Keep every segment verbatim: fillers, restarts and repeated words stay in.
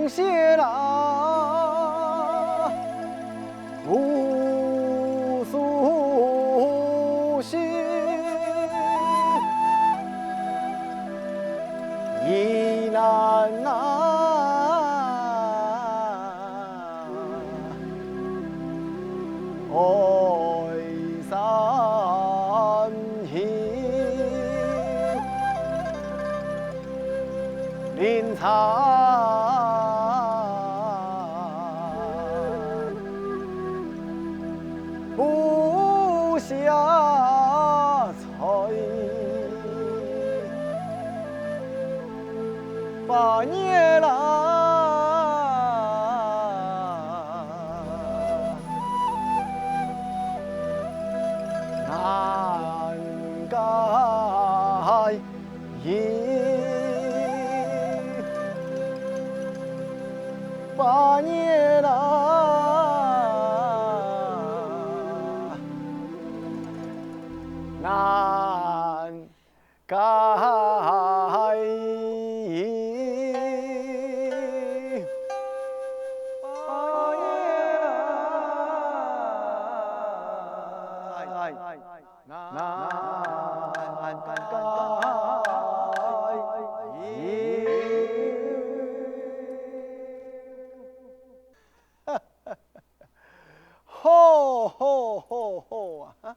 雪啦，无苏醒，依然啊，爱山 林场不下菜，八月啦，难改 一八年啦，难改。八年啦。 好，好，好，好啊！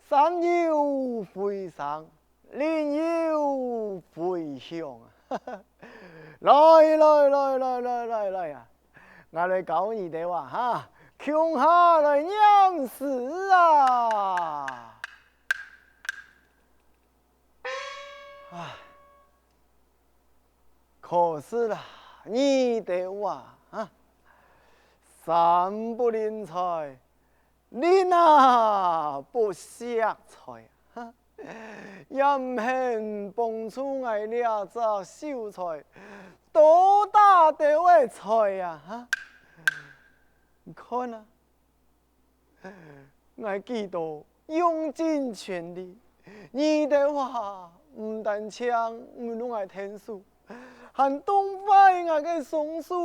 山有飛翔， 林有飛翔啊！來，來，來啊！𠊎來教你兜啊，哈，共下來念詩啊！啊，可是啦，你兜啊，哈，山不臨在， 林啊不惜在，哈，也毋肯幫助𠊎這隻秀才多打兜仔菜啊，哈！你看啊，𠊎幾多用盡全力，你兜啊，毋單淨毋同𠊎𢯭手， 還凍壞𠊎个雙手，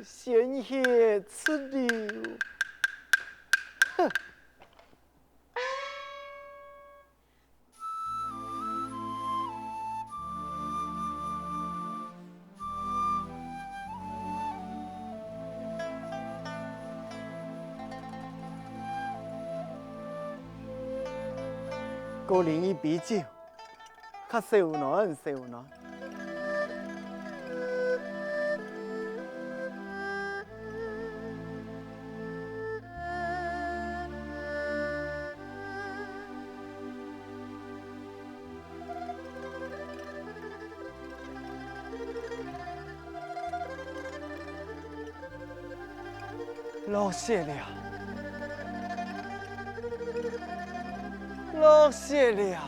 鮮血直流。哼！過啉一杯酒。 較燒暖，燒暖。落雪了，落雪了。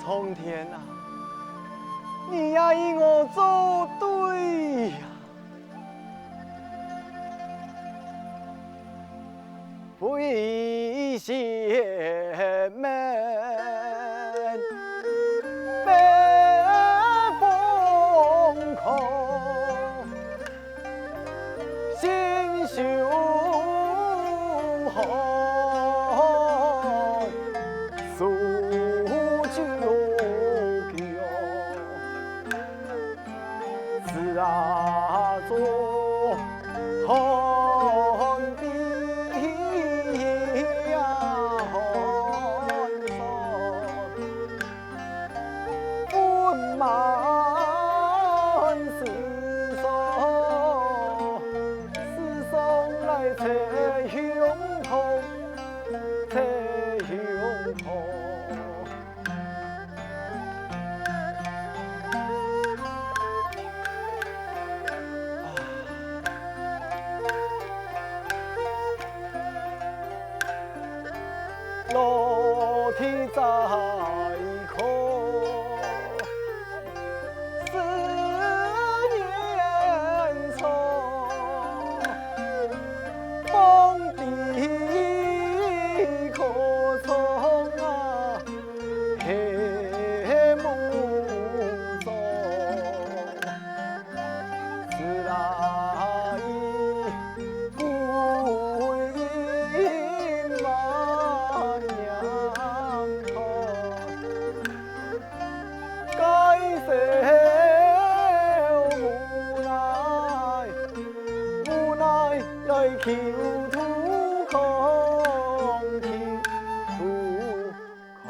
上天啊，你也與我作對呀！飛雪滿，北風狂。 心胸宽，手就強。是啊，做寒冰呀，寒霜。 温暖世上，世上來齊胸痛，齊胸痛。 老天再看，思念长。望帝可从啊，黑幕中。有土空，有土空。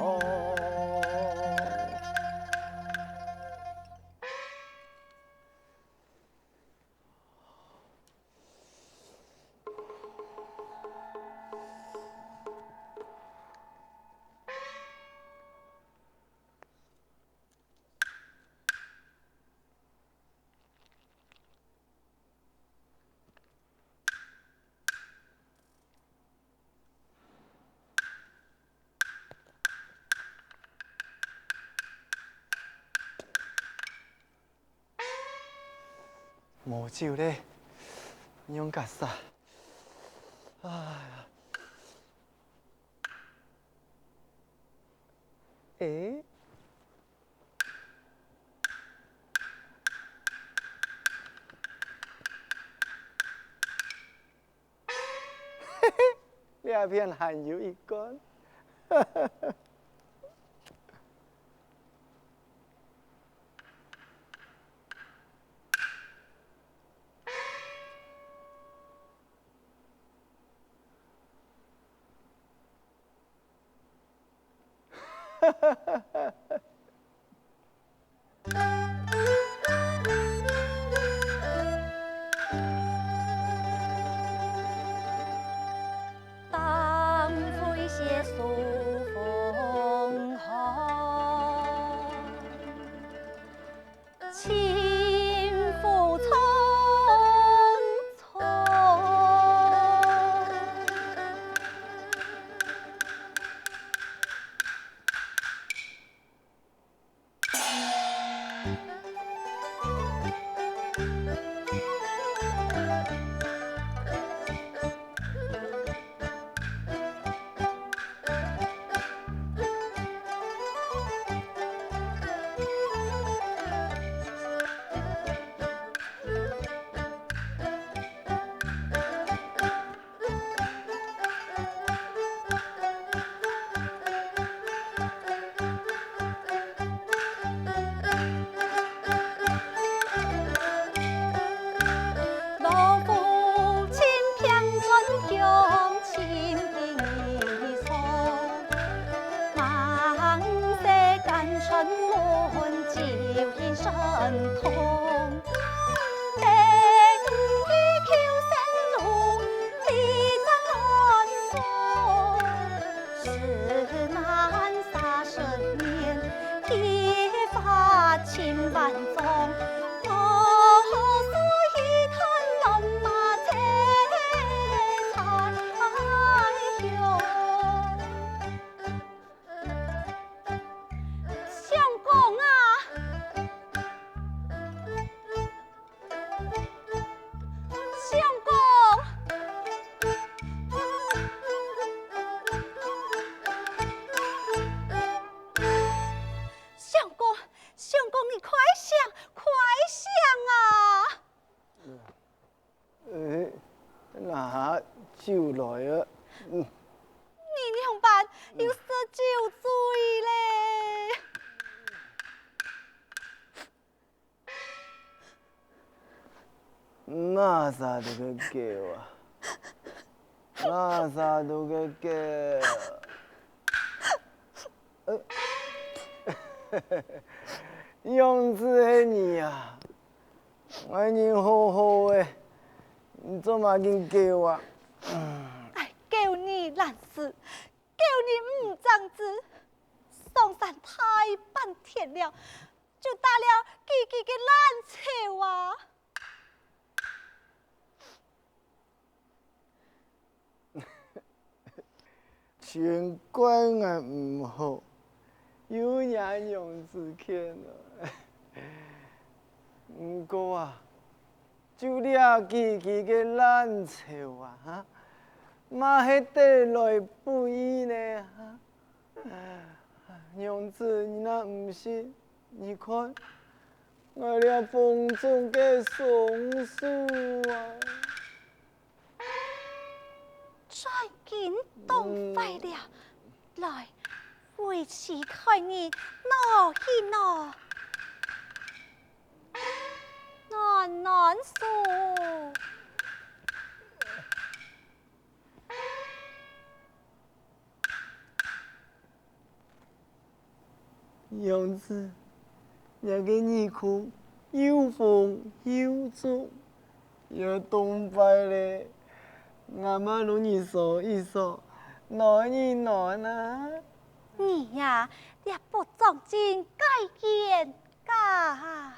無酒咧，仰結煞？哎呀！誒？ 這片還有一罐。相公啊！ 相公！相公，相公，你快醒，快醒啊！誒，哪，酒來啊！嗯。你仰般又食酒醉咧？ 哪儕在該噭啊？哪儕在該噭啊？呃，仰子係你啊？𠊎人好好仔，你做麼个噭啊？哎，噭你懶尸，噭你毋正直，上山大半天了， 就打了佢佢个爛樵啊！全怪𠊎毋好，有若娘子勸啊！毋過啊， 就這佢佢个爛樵啊，哈，麼係得來不易呢，哈？娘子，你若毋信，你看，𠊎這風中个松樹啊！真經凍壞了！ 來，為妻代你挼一挼，捾捾手。娘子，這个耳空又紅又腫，也會凍壞咧。𠊎嘛摎你挲一挲，暖一暖啊。你呀，這腹脹真該見假啊！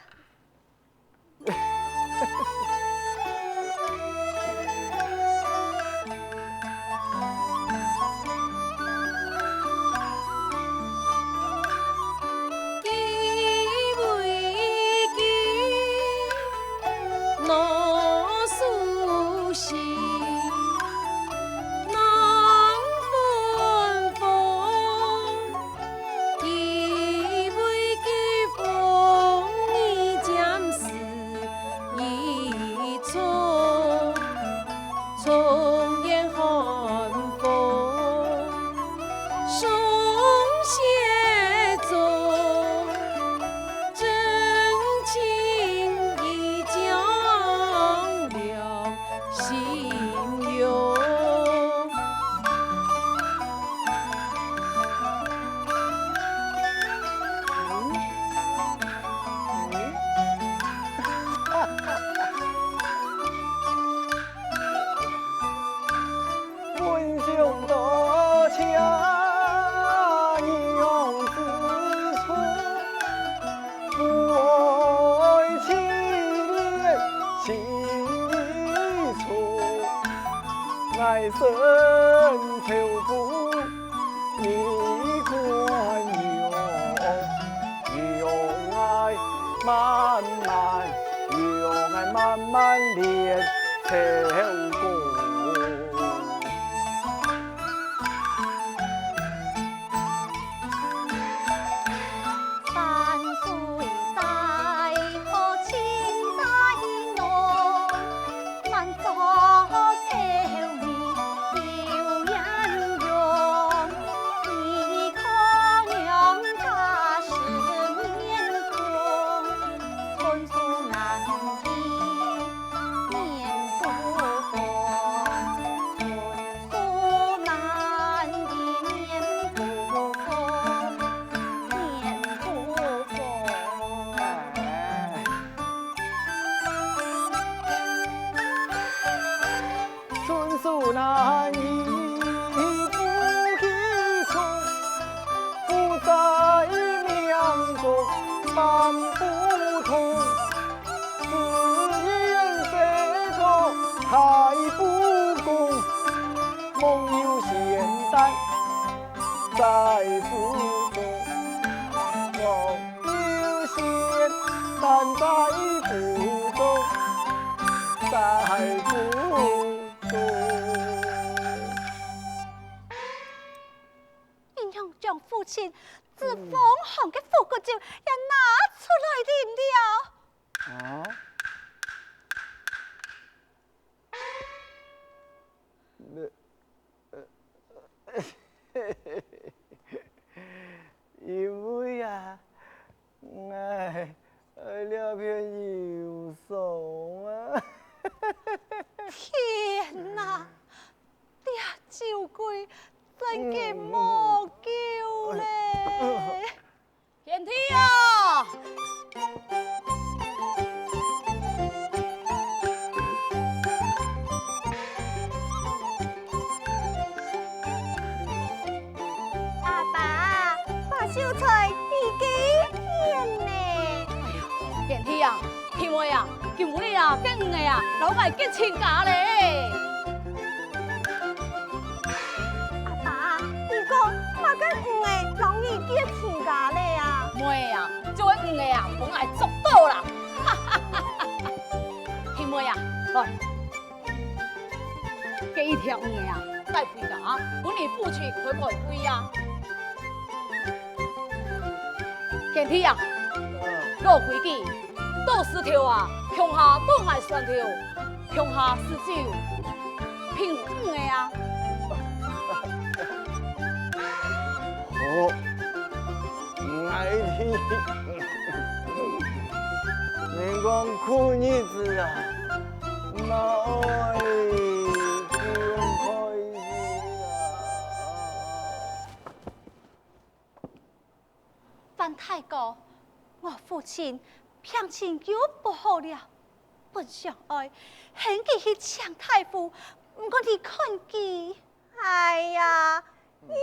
你仰將父親最荒唐个苦骨酒也拿出來啉了？啊？因為啊，𠊎愛這片憂傷啊。天哪，這酒鬼真經無救咧！ 賢弟啊！阿爸，把秀才你幾騙呢？哎呀，賢弟啊， 弟妹啊，今晡日啊，該魚仔啊，摎𠊎結親家咧。阿爸，你講麼个魚仔摎你結親家咧啊？妹啊，就係魚仔啊，分𠊎捉著啦！弟妹啊，來，該一條魚仔啊，帶回家，分你父親開開胃啊！ 賢弟啊，老規矩，倒石頭啊，共下倒𠊎船頭，共下食酒，平分魚仔啊。好，𠊎替你講苦日子啊，嘛愛盡開心啊！ 飯頭大哥，我父親病情又不好了，本想愛喊佢去請大夫，毋過你看佢。哎呀，又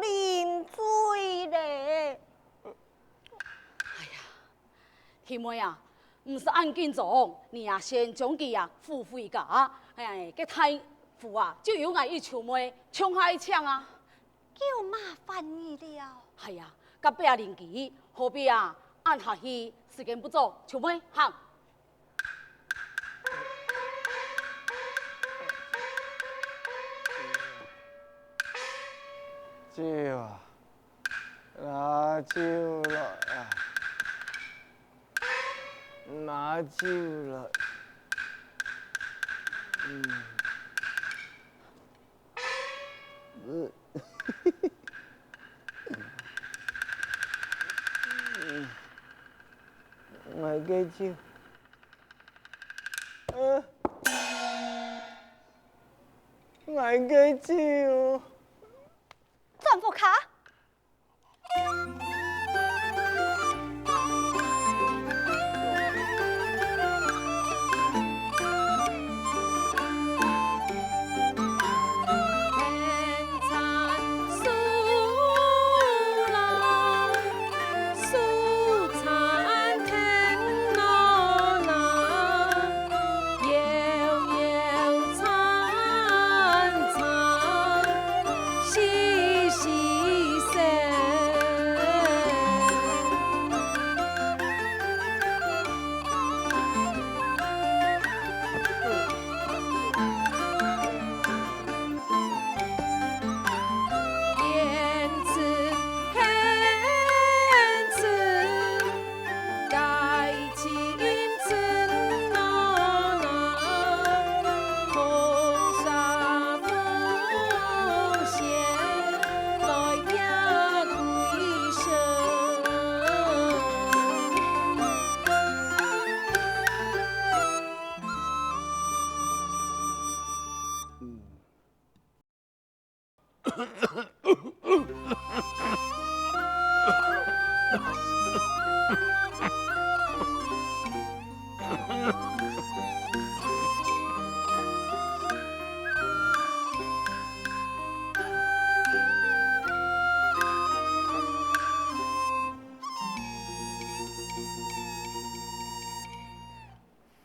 啉醉咧。哎呀，弟妹啊，毋使恁緊張，你啊先將佢啊扶回家。哎，該大夫啊，就由𠊎一舅妹共下去請啊。 又麻煩你了。哎呀，隔壁鄰居，何必啊，恁客氣，時間不早，舅妹，行。酒啊，拿酒來啊，拿酒來。嗯。 𠊎个酒，呃，𠊎个酒。轉屋下。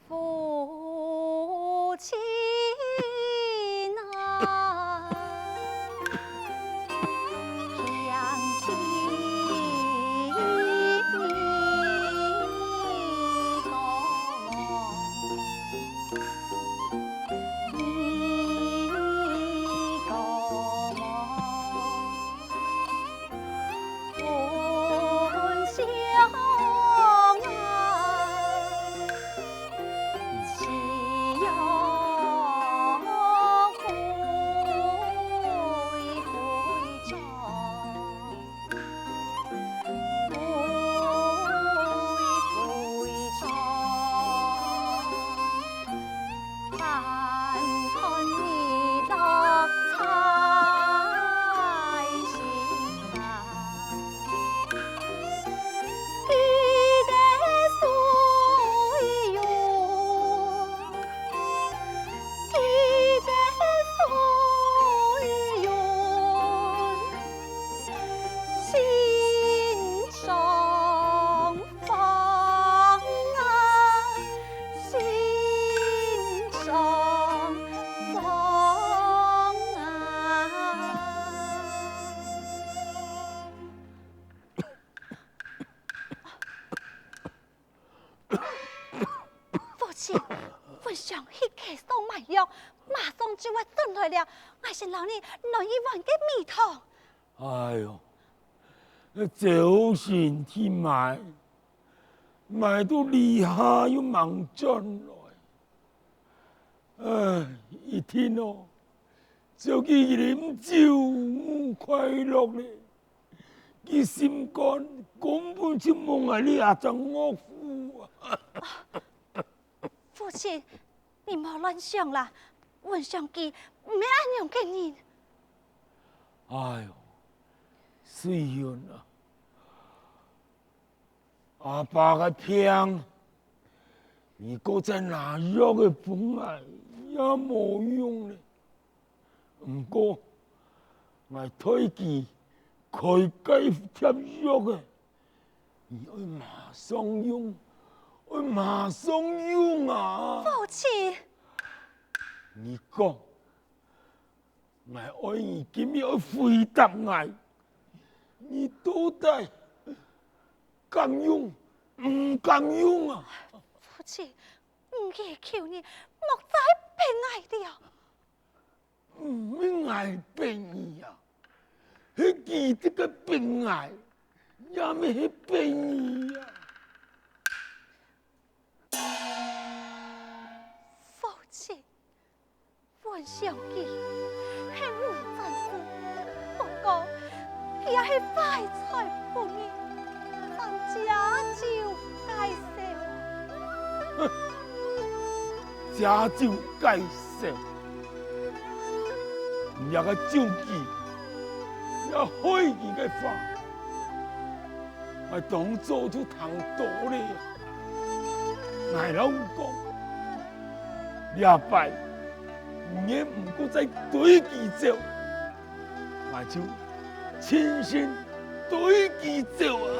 父亲啊，兄弟你个么，你个么。 分享啊，只有归回庄，归回庄。 但看日落在西山，记得水源，记得水源，心上 放啊，心上放啊。父亲，分享去街上買药，馬上就會轉來了。𠊎先摎你摎一碗个米湯。哎喲，朝晨去買， 買到這下又吂轉來。唉，一定哦，就佢啉酒毋快樂咧，佢心肝根本就無𠊎這隻岳父啊！父親，你莫亂想啦，文祥佢毋係恁樣个人。哎喲，水雲啊，阿爸个病，你過再拿藥仔分𠊎也無用咧。毋過，𠊎代佢開該帖藥仔，你愛馬上用，愛馬上用啊！父親，你講， 𠊎愛你今日愛回答𠊎，你到底敢用毋敢用啊？父親，吾求你莫再逼𠊎了。毋係𠊎逼你啊，係佢兜个逼𠊎，也毋係逼你啊。父親， 本想佢係無膽子，不過佢也係懷才不遇，正借酒解愁。借酒解愁？你這个酒鬼，這害人个話，𠊎當早就聽到咧。 𠊎摎你講，這擺你若毋過再追佢走，𠊎就親身追佢走啊！